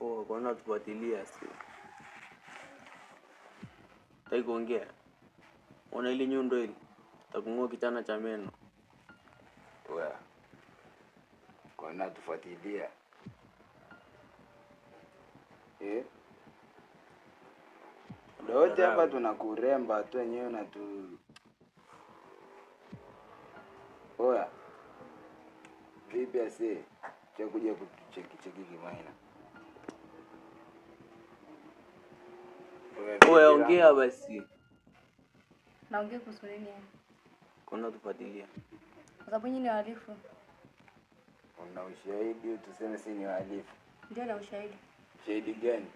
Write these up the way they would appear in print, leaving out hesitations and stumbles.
Oh, kwa nini unatufuatilia si? Hataki kuongea. Ona ile nyundo ile. Takung'oa kichana cha meno. Wewe. Kwa nini unatufuatilia? Eh? Wote hapa tunakuremba tu wenyewe na tu. Oya. Vipi ase? Cha kuja kutucheki cheki kimaina. Oya, ongea basi. Naongea kuhusu nini yani? Kwa nini unatufuatilia? Kwa sababu nyinyi ni wahalifu. Una ushahidi tuseme si ni wahalifu? Ndio, na ushahidi. Ushahidi gani?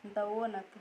Nitauona tu.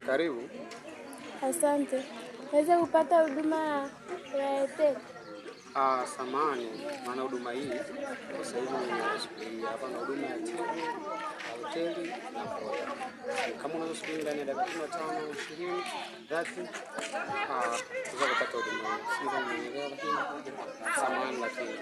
Karibu. Asante. Naweza kupata huduma ya Airtel? Samahani, maana huduma hii kwa sasa hivi ninasubiria hapa na huduma ya Tigo, hoteli na Voda. Kama unaweza subiri ndani ya dakika 15, 20, 30, unaweza kupata huduma hii. Sio kama umenielewa, lakini samahani lakini.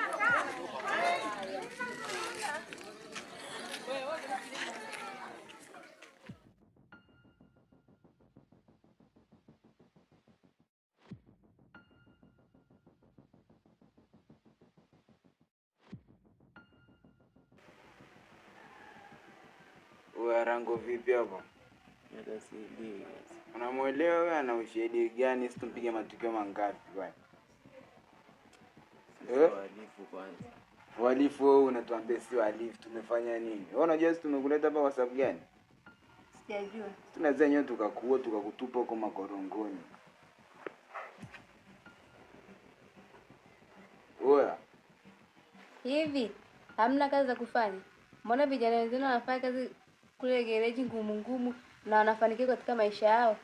Rango vipi hapo? Unamuelewa wewe ana ushahidi gani? Sisi tumpige matukio mangapi bwana? Wahalifu kwanza. Wahalifu wewe unatuambia si wahalifu, tumefanya nini? Wewe unajua sisi tumekuleta hapa kwa sababu gani? Sijajua. Tunaweza nyote tukakuua tukakutupa huko makorongoni. Oya. Hivi hamna kazi za kufanya? Mbona vijana wenzenu wanafanya kazi kule gereji ngumu ngumu na wanafanikiwa katika maisha yao?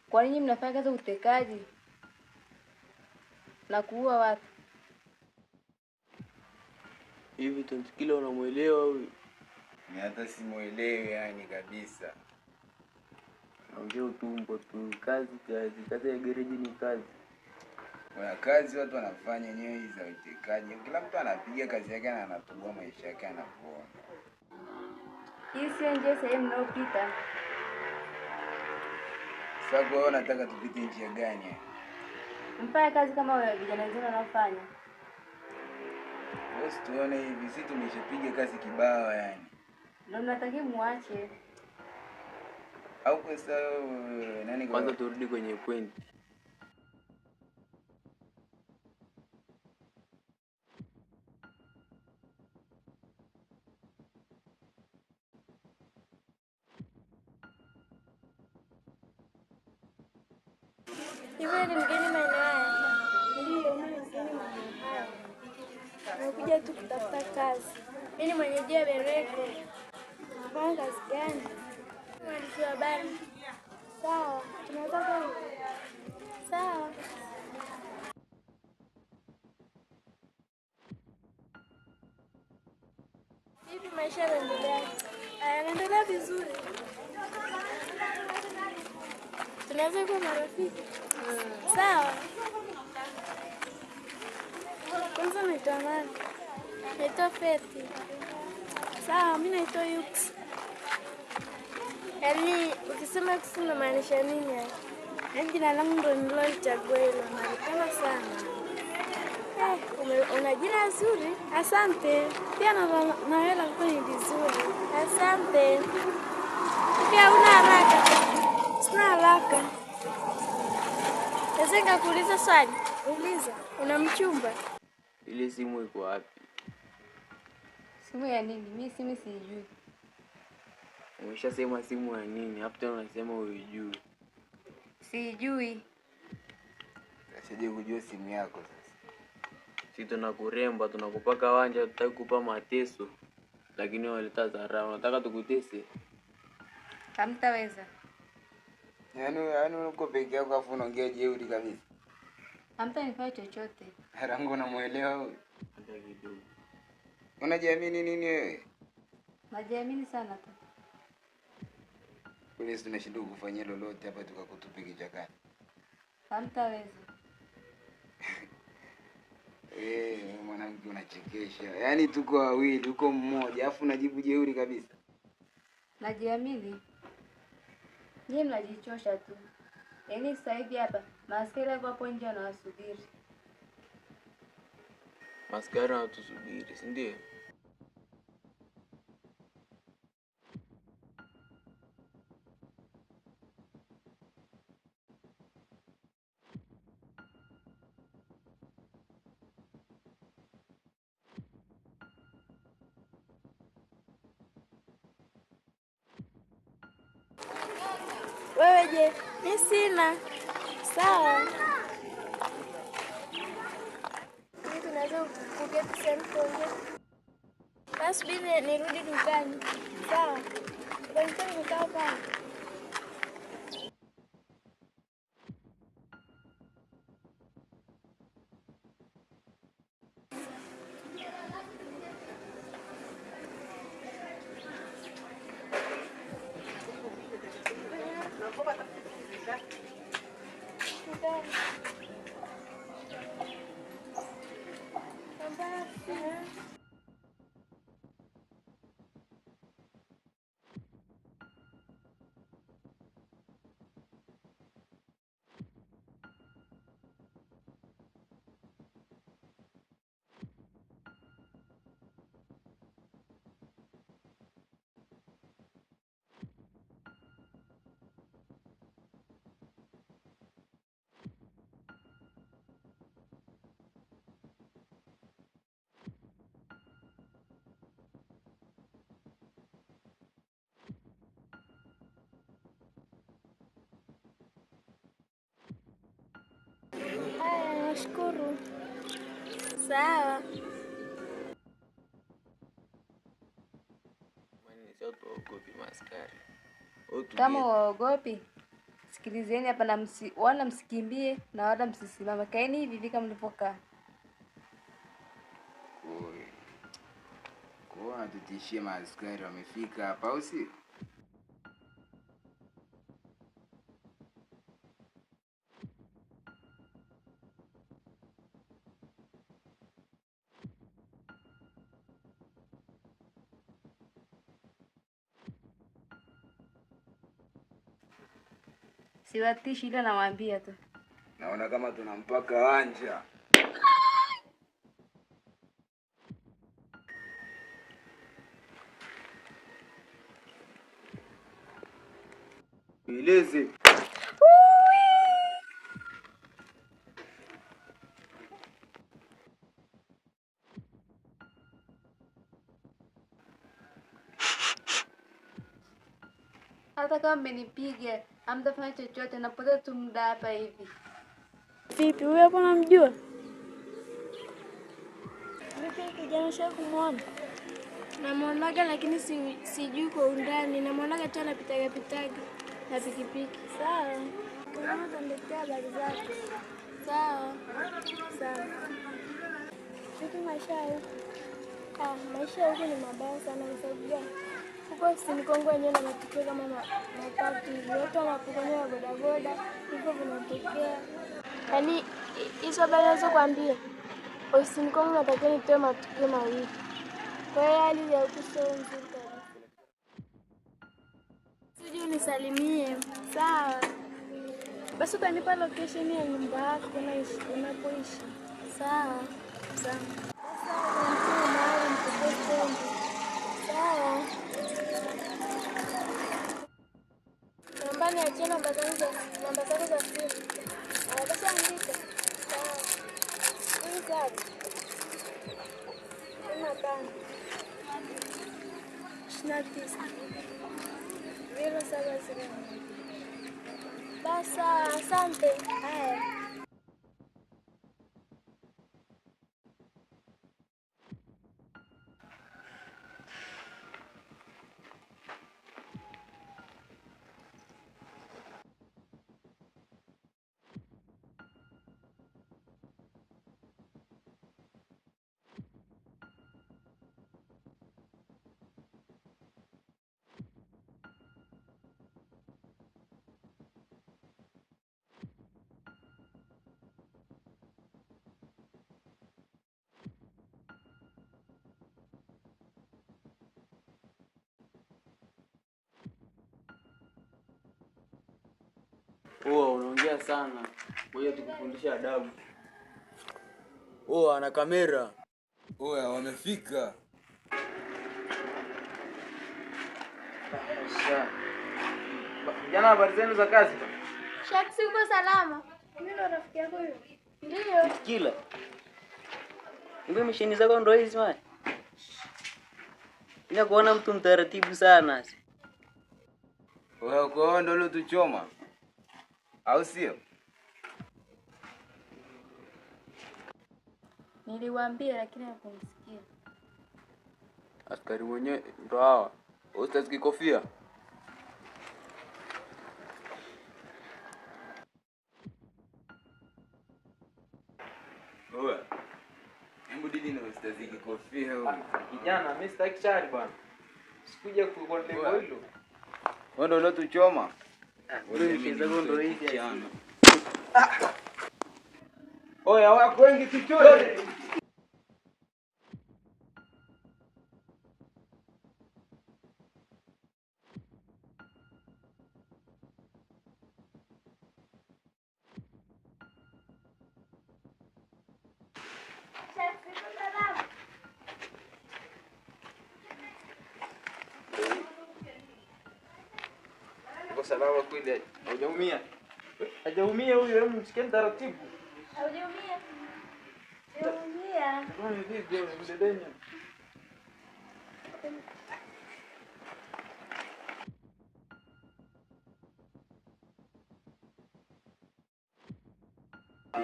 Kwa nini mnafanya kazi utekaji na kuua watu? Hivi Tontikila unamuelewa huyu? Ni hata simuelewi yani kabisa. Ongea utumbo tu, kazi kazi, kazi ya gereji ni kazi. Kuna kazi watu wanafanya wenyewe hizi za utekaji. Kila mtu anapiga kazi yake na anatoboa maisha yake anapoona. Hii sio njia sehemu mnayopita. Sasa wewe unataka tupite njia gani? Mfanye kazi kama vijana wenzenu wanaofanya. Wewe tuone hivi, sisi tumeshapiga kazi kibao yani. Ndio mnatakiwa muache. Au kwa sababu nani kwanza turudi kwenye point. Hivi ni mgeni maeneo haya? Ndiyo, mimi ni mgeni maeneo haya. Nimekuja tu kutafuta kazi. Mimi ni mwenyeji wa Bereko. Unafanya kazi gani? Mwandishi wa habari. Sawa, tunaweza kwenda. Sawa. Hivi maisha yanaendelea? Yanaendelea vizuri. Tunaweza kuwa marafiki? Sawa. Kwanza naitwa nani? Naitwa Feti. Sawa, mimi naitwa Yux. Yaani ukisema Yux unamaanisha nini? Yaani jina langu ndo nililolichagua hilo, nalipenda sana. Una jina zuri. Asante. Pia na hela kwa ni vizuri. Asante. Pia una haraka? Sina haraka. Sasa nikakuuliza swali. Uliza. Una mchumba? Ile simu iko wapi? Simu ya nini? Mimi simu sijui. Umeshasema simu ya nini? Hapo tena unasema huijui. Sijui. Sije kujua simu yako sasa. Si tunakuremba, tunakupaka wanja, tutaki kupa mateso. Lakini waleta dharau. Unataka tukutese? Hamtaweza. Yaani uko peke yako afu unaongea jeuri kabisa. Hamtanifanya chochote. Rangu unamuelewa huyu? Hata kidogo. Unajiamini nini wewe? Najiamini sana tu. Kule sisi tunashindwa kufanyia lolote hapa tukakutupa kichakani. Hamtaweza. Mwanamke unachekesha. Yaani tuko wawili, uko mmoja, afu unajibu jeuri kabisa. Najiamini. Nyie mnajichosha tu. Yaani sasa hivi hapa maaskari wako hapo nje wanawasubiri. Maaskari wanatusubiri, si ndio? Wewe je? Mimi sina. Sawa. Mimi tunaweza kuketi sehemu kuongea. Basi mimi nirudi dukani. Sawa. Ndio nimekaa pale. Nashukuru. Sawa. Kama waogopi, sikilizeni hapa na wala msikimbie na wala msisimame. Kaeni hivi hivi kama mlivyokaa. Kwa wanatutishia maaskari wamefika hapa au sio? Siwatishi ila nawaambia tu. Naona kama tunampaka wanja. Ilezi. Hata kama mmenipiga, hamtafanya chochote, napoteza tu muda hapa hivi. Vipi, huyo hapo unamjua? Vipi kijana, ushawahi kumuona? Namuonaga lakini sijui kwa undani. Namuonaga tu anapitaga pitaga na pikipiki. Sawa. Kama utaniletea habari zako. Sawa. Sawa. Vipi maisha ya huko? Maisha ya huko ni mabaya sana kwa sababu gani? Huko ofisini kwangu wenyewe na matukio kama matatu hivi. Watu wanapokonywa bodaboda, hivyo vinatokea. Yaani hizo habari nazokuambia, ofisini kwangu natakiwa nitoe matukio mawili. Kwa hiyo hali ya huku sio nzuri kabisa. Sijui unisalimie. Sawa. Basi utanipa location ya nyumba yako unapoishi. Sawa. marafiki zangu. Sawa, mahali mchukue stendi. Sawa. Naomba niachie namba zako za simu. Basi andika. Sawa. 07 15 29 070. Basi asante. Haya. Huwa unaongea sana. Ngoja tukufundisha adabu. Huwa ana kamera. Oya, wamefika. Vijana, habari zenu za kazi? Shaksi, uko salama? Mimi ndo rafiki yako huyo. Ndio. Kila. Kumbe misheni zako ndo hizi man. Nina kuona mtu mtaratibu sana. Oya, kwa hiyo ndo uliotuchoma. Au sio? Niliwaambia lakini hawakunisikia. Askari wenyewe ndo hawa. Ustaz kikofia. Oya. Hebu dili na ustaz kikofia huyo. Kijana, mimi sitaki chari bwana. Sikuja kwa lengo hilo. Wewe ndo uliotuchoma. Kumbe misheni zako ndo hizi. Oya, wako wengi tuchore. Shaksi, uko salama? Uko salama kweli? Haujaumia? Hajaumia huyu, hebu mshikeni taratibu. Haujaumia? Hujaumia. Wewe vipi wewe mbebeni?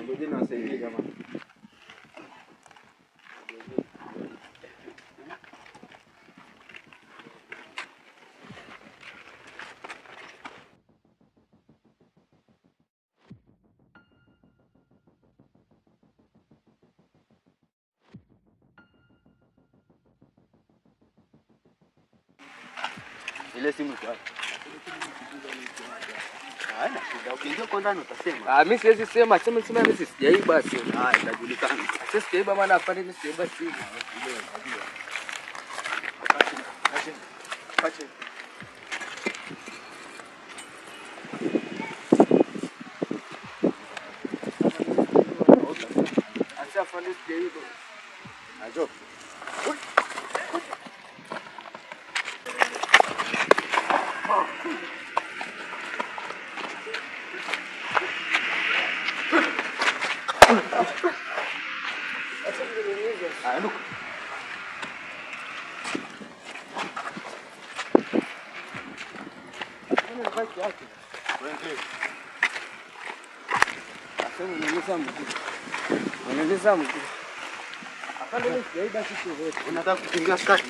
Ngoja niwasaidie jamani. Ile simu iko wapi? Haina shida. Ukiingia kwa ndani utasema. Ah, mimi siwezi sema, sema sema mimi sijaiba simu. Ah, itajulikana. Sasa sijaiba maana afande mimi sijaiba simu. Acha afande sijaiba. Ajo. Unataka kukimbia askari?